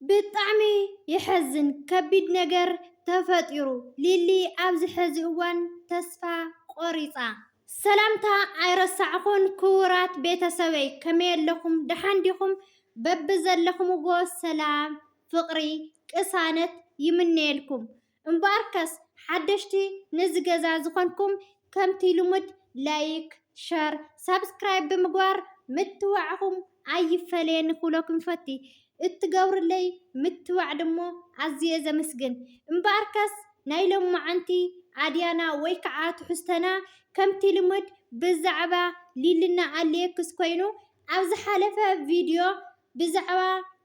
ብጣዕሚ የሐዝን፣ ከቢድ ነገር ተፈጢሩ። ሊሊ ኣብዚ ሕዚ እዋን ተስፋ ቆሪጻ። ሰላምታ ኣይረሳዕኹን ክቡራት ቤተሰበይ፣ ከመይ ኣለኹም? ደሓን ዲኹም? በብዘለኹምዎ ሰላም፣ ፍቕሪ፣ ቅሳነት ይምነየልኩም። እምበኣርከስ ሓደሽቲ ነዚ ገዛ ዝኾንኩም ከምቲ ልሙድ ላይክ፣ ሸር፣ ሳብስክራይብ ብምግባር ምትዋዕኹም ኣይፈለየኒ ክብለኩም ይፈቲ። እትገብርለይ ምትዋዕ ድሞ ኣዝየ ዘመስግን። እምበኣርከስ ናይ ሎማዓንቲ ኣድያና ወይ ከዓ ትሕዝቶና ከምቲ ልሙድ ብዛዕባ ሊልና ኣሌክስ ኮይኑ፣ ኣብ ዝሓለፈ ቪድዮ ብዛዕባ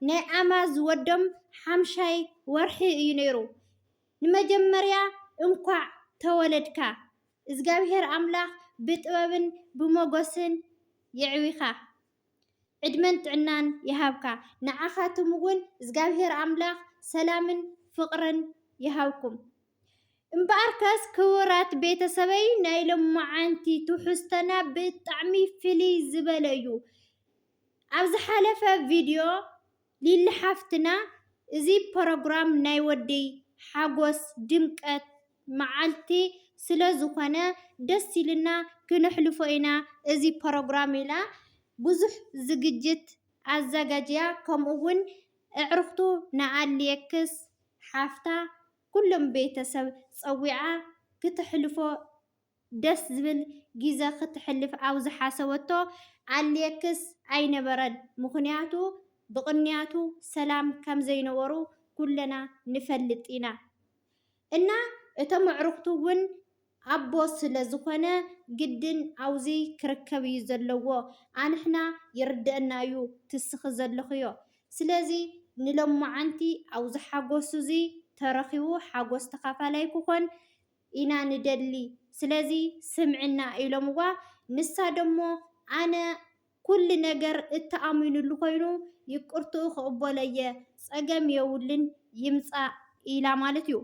ናይ ኣማዝ ወዶም ሓምሻይ ወርሒ እዩ ነይሩ። ንመጀመርያ እንኳዕ ተወለድካ። እግዚኣብሔር ኣምላኽ ብጥበብን ብሞገስን የዕዊኻ። ዕድመን ጥዕናን ይሃብካ። ንዓኻትም እውን እግዚኣብሔር ኣምላኽ ሰላምን ፍቕርን ይሃብኩም። እምበኣርከስ ክቡራት ቤተሰበይ፣ ናይ ሎማዓንቲ ትሕዝቶና ብጣዕሚ ፍልይ ዝበለ እዩ። ኣብ ዝሓለፈ ቪድዮ ሊሊ ሓፍትና፣ እዚ ፕሮግራም ናይ ወደይ ሓጎስ፣ ድምቀት መዓልቲ ስለ ዝኾነ ደስ ኢልና ክነሕልፎ ኢና እዚ ፕሮግራም ኢላ ብዙሕ ዝግጅት ኣዘጋጅያ፣ ከምኡ እውን ኣዕሩኽቱ ንኣሌክስ ሓፍታ ኩሎም ቤተሰብ ጸዊዓ ክተሕልፎ ደስ ዝብል ግዜ ክተሕልፍ ኣብ ዝሓሰበቶ ኣሌክስ ኣይነበረን። ምኽንያቱ ብቕንያቱ ሰላም ከም ዘይነበሩ ኩልና ንፈልጥ ኢና። እና እቶም ኣዕሩኽቱ እውን ኣቦ ስለ ዝኾነ ግድን ኣብዚ ክርከብ እዩ ዘለዎ። ኣንሕና ይርድአና እዩ ትስኺ ዘለኽዮ። ስለዚ ንሎማዓንቲ ኣብዚ ሓጎሱ እዚ ተረኺቡ ሓጎስ ተኻፋላይ ክኾን ኢና ንደሊ። ስለዚ ስምዕና ኢሎምዋ። ንሳ ደሞ ኣነ ኩሉ ነገር እተኣሚኑሉ ኮይኑ ይቅርትኡ ክቕበሎ እየ፣ ጸገም የውልን ይምጻእ ኢላ ማለት እዩ።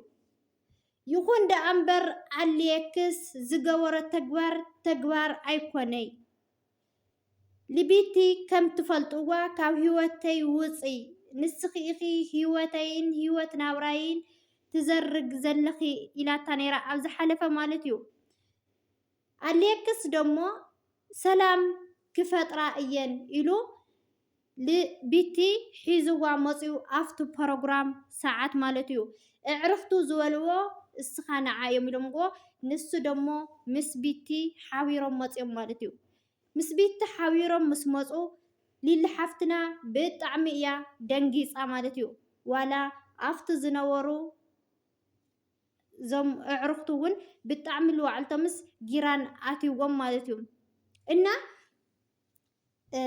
ይኹን ደኣ እምበር ኣሌክስ ዝገበሮ ተግባር ተግባር ኣይኮነይ። ልቢቲ ከም ትፈልጥዋ ካብ ህይወተይ ውፂ፣ ንስኺ ኢኺ ህይወተይን ህይወት ናብራይን ትዘርግ ዘለኺ ኢላታ ነይራ ኣብ ዝሓለፈ ማለት እዩ። ኣሌክስ ደሞ ሰላም ክፈጥራ እየን ኢሉ ልቢቲ ሒዝዋ መፂኡ ኣብቲ ፕሮግራም ሰዓት ማለት እዩ። እዕርኽቱ ዝበልዎ እስኻ ንዓ እዮም ኢሎምዎ። ንሱ ደሞ ምስ ቢቲ ሓቢሮም መፂኦም ማለት እዩ። ምስ ቢቲ ሓቢሮም ምስ መፁ ሊሊ ሓፍትና ብጣዕሚ እያ ደንጊፃ ማለት እዩ። ዋላ ኣብቲ ዝነበሩ እዞም ኣዕሩኽቱ እውን ብጣዕሚ ልዋዕልቶምስ ጊራን ኣትይዎም ማለት እዩ። እና እ፣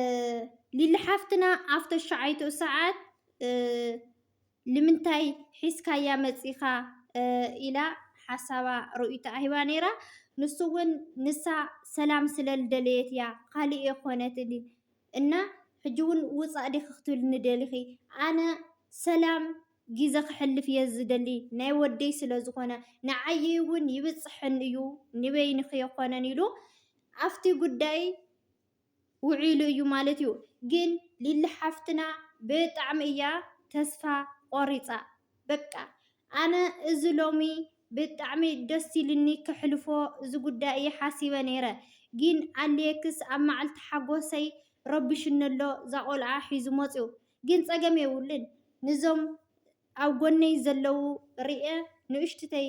ሊሊ ሓፍትና ኣብ ተሻዓይትኡ ሰዓት እ፣ ንምንታይ ሒዝካያ መፂኻ እ፣ ኢላ ሓሳባ ርእይቶ ኣሂባ ነይራ። ንሱ እውን ንሳ ሰላም ስለ ልደለየት እያ፣ ካልእ የኮነትን። እና ሕጂ እውን ውፃእ ዲኺ ክትብልኒ ደሊኺ? ኣነ ሰላም ግዜ ክሕልፍ እየ ዝደሊ፣ ናይ ወደይ ስለ ዝኾነ፣ ንዓየይ እውን ይብፅሕን እዩ፣ ንበይንኺ የኮነን ኢሉ ኣብቲ ጉዳይ ውዒሉ እዩ ማለት እዩ። ግን ሊሊ ሓፍትና ብጣዕሚ እያ ተስፋ ቆሪፃ። በቃ ኣነ እዚ ሎሚ ብጣዕሚ ደስ ኢልኒ ከሕልፎ እዚ ጉዳይ እየ ሓሲበ ነይረ። ግን ኣሌክስ ኣብ መዓልቲ ሓጎሰይ ረቢሹኒ ኣሎ፣ እዛ ቆልዓ ሒዙ መፅዩ። ግን ፀገም የብሉን። ንዞም ኣብ ጎነይ ዘለዉ ርኤ ንእሽትተይ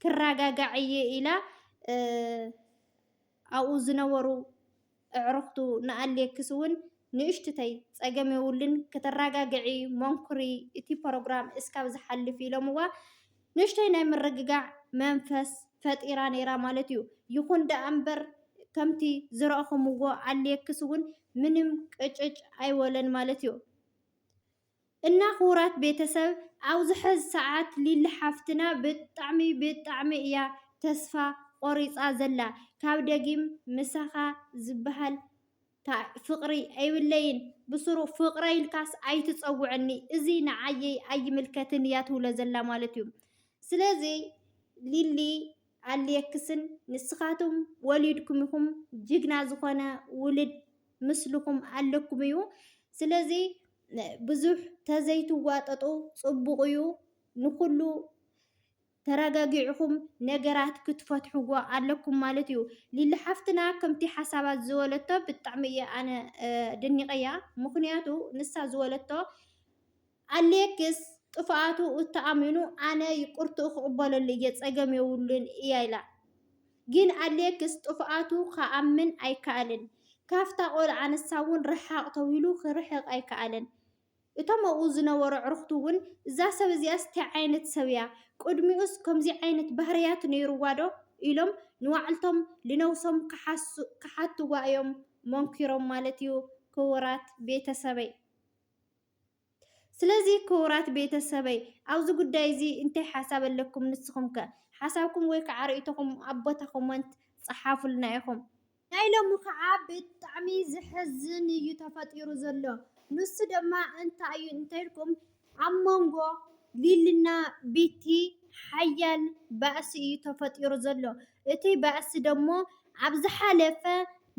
ክረጋጋዕ እየ ኢላ እ፣ ኣብኡ ዝነበሩ ኣዕሩኽቱ ንኣሌክስ እውን ንእሽትተይ ፀገም የብሉን፣ ከተረጋግዒ ሞንክሪ፣ እቲ ፕሮግራም እስካብ ዝሓልፍ ኢሎምዋ። ንእሽተይ ናይ ምርግጋዕ መንፈስ ፈጢራ ነይራ ማለት እዩ። ይኹን ደኣ እምበር ከምቲ ዝረእኹምዎ ኣሌክስ እውን ምንም ቅጭጭ ኣይበለን ማለት እዩ። እና ክቡራት ቤተሰብ፣ ኣብዚ ሕዚ ሰዓት ሊሊ ሓፍትና ብጣዕሚ ብጣዕሚ እያ ተስፋ ቆሪፃ ዘላ። ካብ ደጊም ምሳኻ ዝበሃል ታ-፣ ፍቕሪ ኣይብለይን፣ ብስሩ ፍቕረ ኢልካስ ኣይትፀውዐኒ፣ እዚ ንዓየይ ኣይምልከትን እያ ትብሎ ዘላ ማለት እዩ። ስለዚ ሊሊ ኣሌክስን ንስኻትም ወሊድኩም ኢኹም፣ ጅግና ዝኾነ ውልድ ምስልኹም ኣለኩም እዩ። ስለዚ ብዙሕ ተዘይትዋጠጡ ጽቡቕ እዩ። ንኹሉ ተረጋጊዕኹም ነገራት ክትፈትሕዎ ኣለኩም ማለት እዩ። ሊሊ ሓፍትና ከምቲ ሓሳባት ዝበለቶ ብጣዕሚ እየ ኣነ፣ እ፣ ደኒቐያ። ምኽንያቱ ንሳ ዝበለቶ ኣሌክስ ጥፍኣቱ እተኣሚኑ ኣነ ይቅርትኡ ክቕበለሉ እየ፣ ጸገም የብሉን እያ ኢላ። ግን ኣሌክስ ጥፍኣቱ ክኣምን ኣይከኣልን። ካፍታ ቆልዓ ንሳ እውን ርሓቕ ተባሂሉ ክርሕቕ ኣይከኣልን። እቶም ኣብኡ ዝነበሩ ኣዕሩኽቱ እውን እዛ ሰብ እዚኣስ እንታይ ዓይነት ሰብ እያ? ቅድሚኡስ ከምዚ ዓይነት ባህርያት ነይርዋ ዶ? ኢሎም ንባዕልቶም ልነብሶም ክሓሱ-፣ ክሓትዋ እዮም መንኪሮም ማለት እዩ። ክቡራት ቤተሰበይ። ስለዚ ክቡራት ቤተሰበይ፣ ኣብዚ ጉዳይ እዚ እንታይ ሓሳብ ኣለኩም ንስኹም ከ? ሓሳብኩም ወይ ከዓ ርእይቶኹም ኣብ ቦታ ኮመንት ጸሓፉልና ኢኹም። ናይ ሎሚ ከዓ ብጣዕሚ ዘሕዝን እዩ ተፈጢሩ ዘሎ። ንሱ ድማ እንታይ እዩ እንተልኩም፣ ኣብ መንጎ ሊልና ቢቲ ሓያል ባእሲ እዩ ተፈጢሩ ዘሎ። እቲ ባእሲ ደሞ ኣብ ዝሓለፈ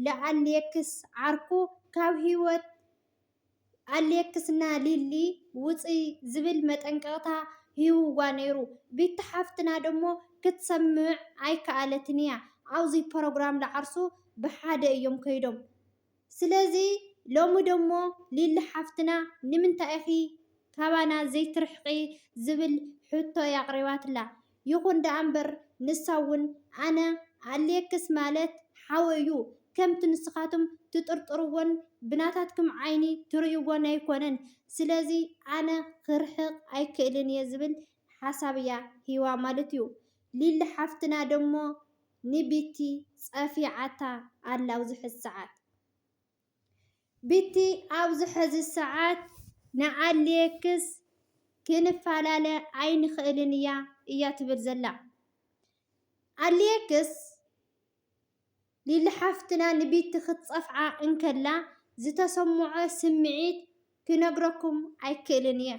ለኣሌክስ ዓርኩ ካብ ህይወት ኣሌክስና ሊሊ ውፅይ ዝብል መጠንቀቕታ ሂብዋ ነይሩ። ቢቲ ሓፍትና ደሞ ክትሰምዕ ኣይከኣለትን እያ። ኣብዚ ፕሮግራም ለዓርሱ ብሓደ እዮም ከይዶም። ስለዚ ሎሚ ደሞ ሊሊ ሓፍትና ንምንታይ ኢኺ ካባና ዘይትርሕቒ ዝብል ሕቶ እያ ኣቕሪባትላ። ይኹን ደኣ እምበር ንሳ እውን ኣነ ኣሌክስ ማለት ሓወይ እዩ፣ ከምቲ ንስኻትኩም ትጥርጥርዎን ብናታትኩም ዓይኒ ትርእይዎን ኣይኮነን። ስለዚ ኣነ ክርሕቕ ኣይክእልን እየ ዝብል ሓሳብ እያ ሂባ ማለት እዩ። ሊሊ ሓፍትና ደሞ ንቢቲ ጸፊዓታ ኣላ ኣብዚ ሕዚ ሰዓት። ቢቲ ኣብዚ ሕዚ ሰዓት ንኣሌክስ ክንፈላለ ኣይንኽእልን እያ፣ እያ ትብል ዘላ። ኣሌክስ ሊሊ ሓፍትና ንቢቲ ክትጸፍዓ እንከላ ዝተሰምዖ ስምዒት ክነግረኩም ኣይክእልን እየ።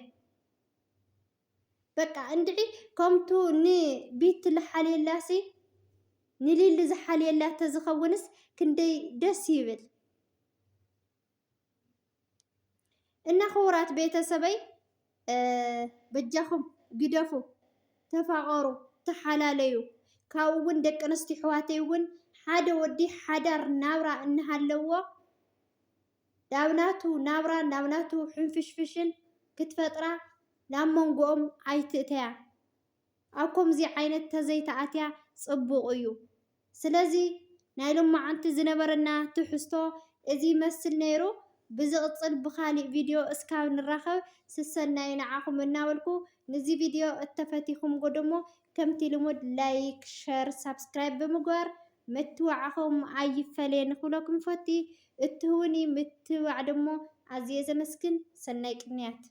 በቃ እንድዒ ከምቱ ንቢቲ ልሓልየላሲ ንሊሊ ዝሓልየላ ተዝኸውንስ ክንደይ ደስ ይብል። እና ክቡራት ቤተሰበይ፣ እ፣ በጃኹም ግደፉ፣ ተፋቐሩ፣ ተሓላለዩ። ካብኡ እውን ደቂ ኣንስትዮ ኣሕዋተይ እውን ሓደ ወዲ ሓዳር ናብራ እናሃለዎ ናብ ናቱ ናብራን ናብ ናቱ ሕንፍሽፍሽን ክትፈጥራ ናብ መንጎኦም ኣይትእተያ። ኣብ ከምዚ ዓይነት ተዘይተኣትያ ጽቡቕ እዩ። ስለዚ ናይ ሎማዓንቲ ዝነበረና ትሕዝቶ እዚ ይመስል ነይሩ። ብዝቕጽል ብኻሊእ ቪድዮ እስካብ ንራኸብ ስሰናይ ንዓኹም እናበልኩ፣ ንዚ ቪድዮ እተፈቲኹምዎ ደሞ ከምቲ ልሙድ ላይክ፣ ሸር፣ ሳብስክራይብ ብምግባር ምትብባዕኹም ኣይፈለየኒ ክብለኩም ይፈቲ። እትህቡኒ ምትብባዕ ደሞ ኣዝየ ዘመስግን። ሰናይ ቅንያት።